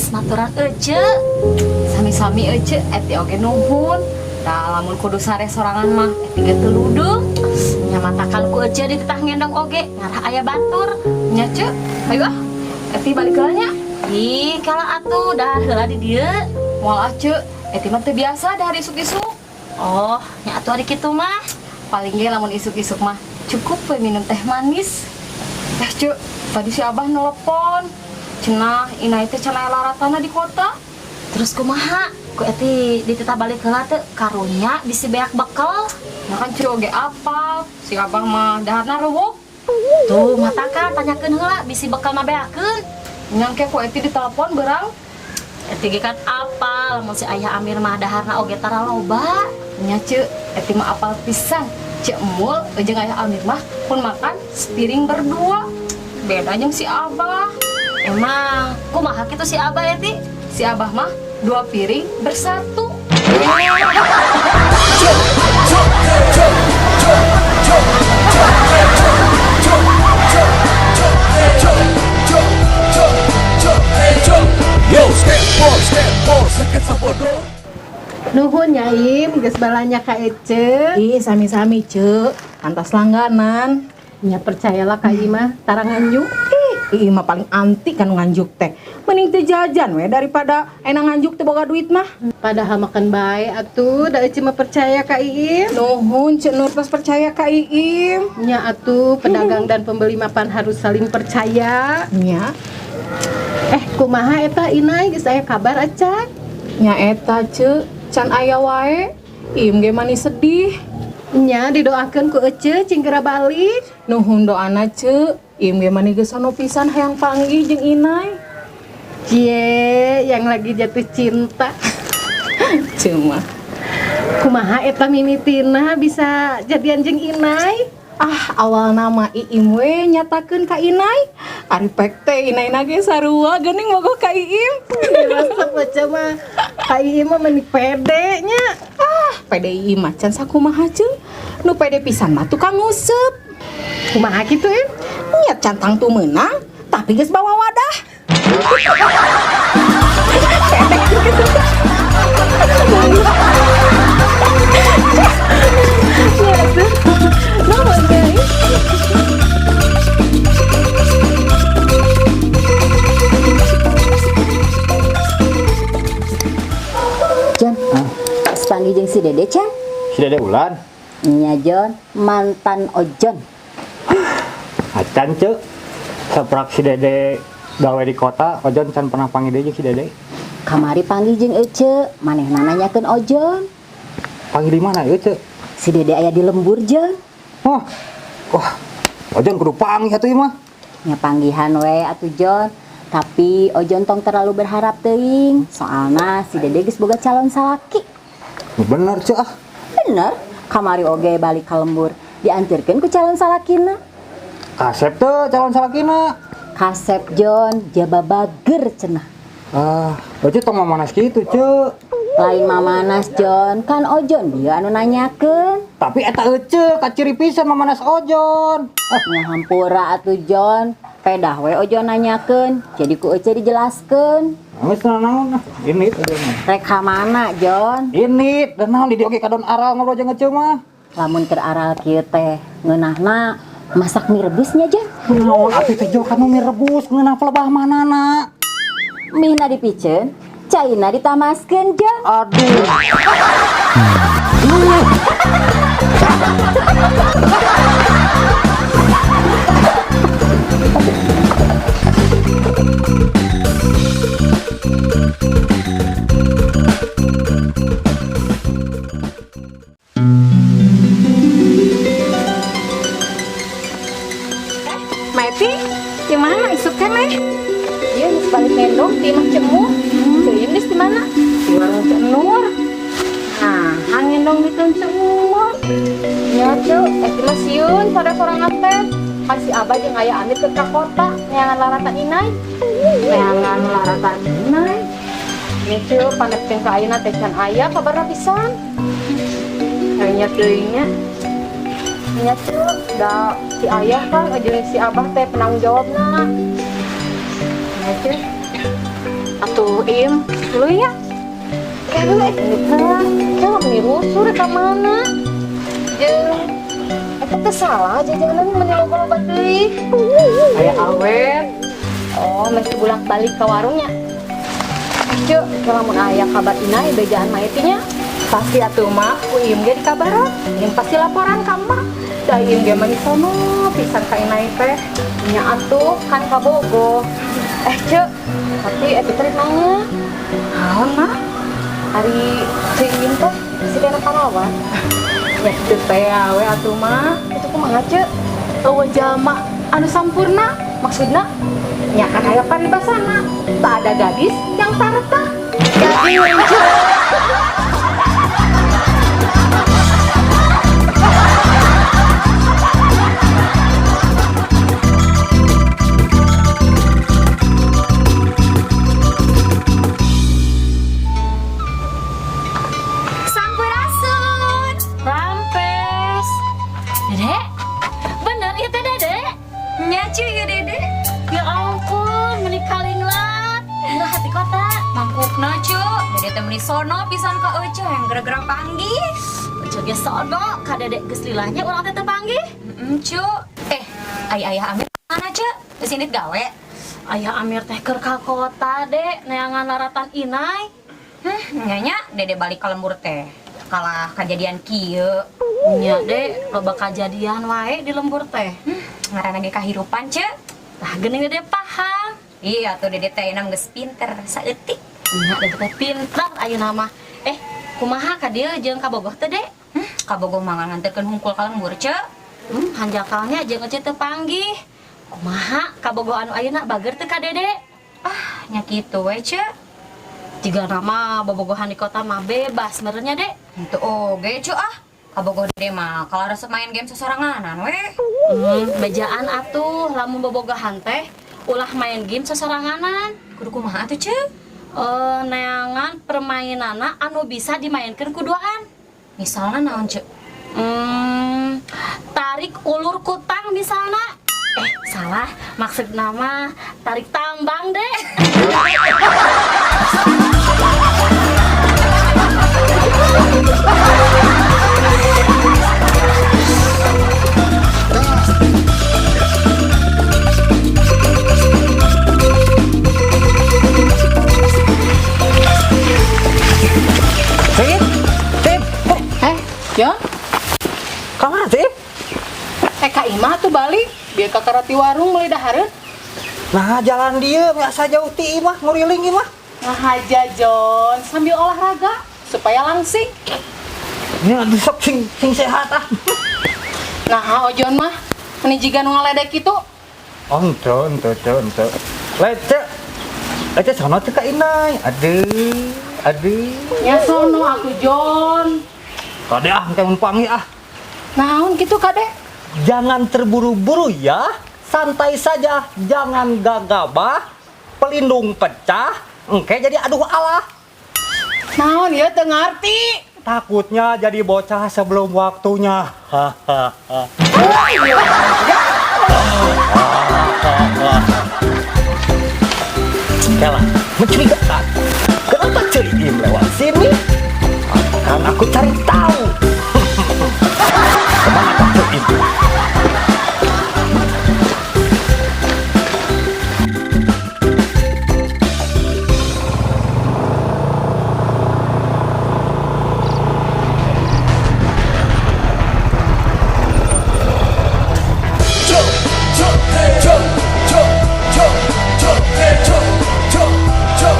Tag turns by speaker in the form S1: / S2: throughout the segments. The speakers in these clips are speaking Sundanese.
S1: Tos maturan Ece.
S2: Sami-sami Ece, Eti oge nuhun. Da lamun kudu sare sorangan mah Eti ge teu ludeung.
S1: Nya matakan ku Ece dititah ngendong oge, ngarah aya batur.
S2: Nya Ceu, hayu ah. Eti balik heula nya.
S1: Ih, kala atuh dahar heula di dieu.
S2: Moal ah Ceu, Eti mah teu biasa dahar isuk-isuk.
S1: Oh, nya atuh ari kitu mah.
S2: Paling ge lamun isuk-isuk mah cukup we minum teh manis. Eh Ceu, tadi si Abah nelpon. Cenah Inai teh can aya laratana di kota.
S1: Terus kumaha? Ku Eti dititah balik heula teu karunya bisi beak bekel.
S2: Nah kan Ceu oge apal, si Abah mah daharna rewok.
S1: Tuh, matakan tanyakeun heula bisi bekel mah beakeun.
S2: Nyangke ku Eti ditelepon berang.
S1: Eti ge kan apal lamun si Ayah Amir mah daharna oge tara loba.
S2: Nya Ceu, Eti mah apal pisan. Ceu Emul jeung Ayah Amir mah pun makan sepiring berdua. Beda jeung si Abah.
S1: Emang kumaha kitu si Abah Eti?
S2: Si Abah mah dua piring bersatu.
S3: Yo, skateboard, skateboard, sakit sabodo.
S4: Nuhun nya Im, geus balanja ka Ece.
S5: Ih, sami-sami, Ceu. Antos langganan.
S4: Nya percayalah ka Iim mah, tara nganjuk.
S5: Ih, Iim mah paling anti kan nganjuk teh. Mending teu jajan we daripada enak nganjuk teu boga duit mah.
S4: Padahal makan bae atuh, da Ece mah percaya ka Iim.
S5: Nuhun, Ceu Nur pas percaya ka Iim.
S4: Nya atuh, pedagang dan pembeli mapan harus saling percaya.
S5: Nya,
S4: Kumaha eta Inai geus aya kabar acan?
S5: Nya eta, Ceu, can aya wae. Iim ge mani sedih.
S4: Nya didoakeun ku Ece cing geura balik.
S5: Nuhun doana, Ceu. Iim ge mani geus sono pisan hayang panggih jeung Inai.
S4: Cie, yang lagi jatuh cinta.
S5: Ceu mah.
S4: Kumaha eta mimitina bisa jadian jeung Inai?
S5: Ah, awal nama Iim we nyatakeun ka Inai. Ari pek teh Inai ge sarua geuning bogoh ka Iim.
S4: Resep Ece mah. Ka Iim mah meni pede nya.
S5: Ah, pede Iim mah can sakumaha Ceu. Nu pede pisan mah tukang nguseup.
S4: Kumaha kitu Im?
S5: Nya can tangtu meunang, tapi geus bawa wadah. Pede gitu. Nuhun, guys.
S6: Jon, panggih jeung si Dede can?
S7: Si Dede Ulan?
S6: Nya Jon, mantan Ojon.
S7: Acan Ceu. Saprak si Dede gawe di kota, Ojon can pernah panggil deui jeung si Dede.
S6: Kamari panggih jeung Ece, manehna nanyakeun Ojon.
S7: Panggil di mana ieu Ceu?
S6: Si Dede aya di lembur Jon.
S7: Oh. Wah, Ojon kudu panggih atuh ieu mah.
S6: Nya panggihan we atuh Jon. Tapi Ojon tong terlalu berharap teuing, soalna si Dede geus boga calon salaki.
S7: Bener Ceu ah.
S6: Bener, kamari oge balik ka lembur, diantirkeun ku calon salakina.
S7: Kasep teu calon salakina.
S6: Kasep Jon, jaba bager cenah.
S7: Ah, Ojo tong mamanas kitu Ceu.
S6: Lain mamanas Jon, kan Ojon dia anu nanyakeun.
S7: Tapi eta Ece kaciri pisan mamanas Ojon.
S6: Ah, nya hampura atuh Jon. Pedah we Ojon nanyakeun, jadi ku Ece dijelaskeun.
S7: Geus naon ah, ini Ojon.
S6: Rek ka mana Jon?
S7: Ini dan naon di dieu oge kadon aral ngobrol jeung Ece mah.
S6: Lamun keur aral kieu teh ngeunahna masak mie rebusnya Jon.
S7: Naon atuh teh jo kanu mie rebus ngeunah pelebah manana.
S6: Mie na dipiceun, caina ditamaskeun Jon.
S7: Aduh.
S5: Meti, gimana isuk keneh?
S2: Iya, geus balik ngendong di imah Cemu. Ceu Im geus di mana?
S5: Di warung Ceu Nur.
S2: Nah, ngendong di teu Cemu. Nya Ceu, Eti mah sieun pada sorangan teh. Kan si Abah jeung Ayah Amir ke kota neangan laratan Inai.
S5: Neangan laratan Inai.
S2: Nya Ceu, panepkeun ka ayeuna teh can aya kabarna pisan.
S5: Kayaknya teuing nya.
S2: Nya Ceu, da si Ayah kan jeung si Abah teh penanggung jawabna.
S5: Nya Ceu.
S1: Atuh
S2: Atuh, Im, dulu ya. Kayak eta, meni rusuh rek ka mana? Jeung eta teh salah jajanan meni loba-loba teuing.
S5: Aya awet.
S2: Oh, mesti bolak-balik ke warungnya. Cuk, kalau lamun aya kabar Inai bejaan mah nya.
S5: Pasti atuh mak, ku Iim ge dikabaran. Iim pasti laporan ka emak. Da Iim ge mah sono pisan ka Inai teh.
S2: Nya atuh kan kabogoh. Eh, Cuk, tapi eta teh nanya.
S5: Naon mak?
S2: Ari Ceu Iim teh masih kena parawan.
S5: Ya kitu teh we atuh mah.
S2: Itu kumaha, Cuk?
S5: Euweuh jalma anu sampurna.
S2: Maksudna?
S5: Nya kan aya paribasana. Tak ada gadis yang tak retak.
S2: Gading, Cuk.
S1: Sampurasun. Rampes. Dede, bener itu Dede?
S8: Nya cuy ya Dede.
S1: Ya ampun, meni kalinglat. Murah hati kota.
S8: Mangkukna cu. Dede teh meni sono pisan ka Ece yang gara-gara panggih.
S1: Ece ge sono, ka Dede geus lilahnya urang teh teu panggih.
S8: Heeh cu. Eh, ayah ayah Amir mana cu? Geus indit gawe.
S1: Ayah Amir teh keur ka kota, Dek, neangan laratan Inai.
S8: Nyanya Dede balik ke lembur teh. Kalah kejadian kieu.
S1: Nya, Dek, loba kajadian wae di lembur teh.
S8: Ngaranna ge kahirupan cu.
S1: Tah geuning Dede paham.
S8: Iya tuh Dede teh enam geus pinter saeutik.
S1: Nya Dede teh pinter ayeuna mah. Eh, kumaha ka dieu jeung ka Bogoh teh, Dek?
S8: Kabogoh mah nganterkeun hungkul ka lembur cu.
S1: Hanjakalnya jeung Ece teu panggih. Kumaha kabogoh anu ayeuna bager teu ka Dede?
S8: Ah, nya kitu we cu.
S1: Jiga nama bobogohan di kota mah bebas merenya, Dek.
S8: Henteu oge cu ah. Kabogoh Dede mah kalau resep main game sosoranganan we.
S1: Bejaan atuh lamun bobogohan teh ulah main game sosoranganan.
S8: Kudu kumaha atuh cu?
S1: Eh, neangan permainanna anu bisa dimainkeun ku duaan.
S8: Misalnya naon cu?
S1: Tarik ulur kutang misalnya. Eh, salah. Maksud nama tarik tambang, Dek.
S7: Sip, sip. Eh,
S5: Eh, Jon,
S7: kamana sih?
S5: eh ka imah tuh balik. Biar kakara ti warung meuli dahareun.
S7: Nah, jalan dia biasa jauh ti imah, nguriling imah.
S5: Ngahaja Jon, sambil olahraga supaya langsing.
S7: Ini aduh sok sing sing sehat ah.
S5: Nah, Ojon mah meni jiga nu ngaledek kitu.
S7: Oh, ente, ente, ente, ente. Lece, lece sono teu ka Inai. Aduh, aduh.
S5: Ya sono aku Jon.
S7: Kade ah, engke mun panggih ah.
S5: Naon kitu kade?
S7: Jangan terburu-buru ya. Santai saja, jangan gagabah. Pelindung pecah, engke jadi aduh Allah.
S5: Naon ya teu ngarti.
S7: Takutnya jadi bocah sebelum waktunya. Hahaha. Kela, mencurigakan. Kenapa Ceu Iim lewat sini? Akan aku cari tahu. Kemana kah Ceu Iim?
S3: Jump, jump, jump, jump, jump, jump, jump, jump, jump,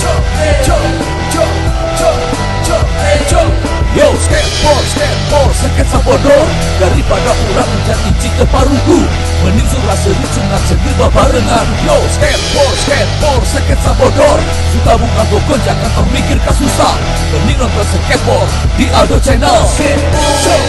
S3: jump, jump, jump, jump, jump, jump. Yo, skateboard, skateboard, sketsa bodor. Daripada urang jadi cike parugu. Mending surah seri cengat cengir babarengan. Yo, skateboard, skateboard, sketsa bodor. Suka buka gonjangan tong mikir kasusah. Mending nonton skateboard di Aldo Channel. Skateboard, jump.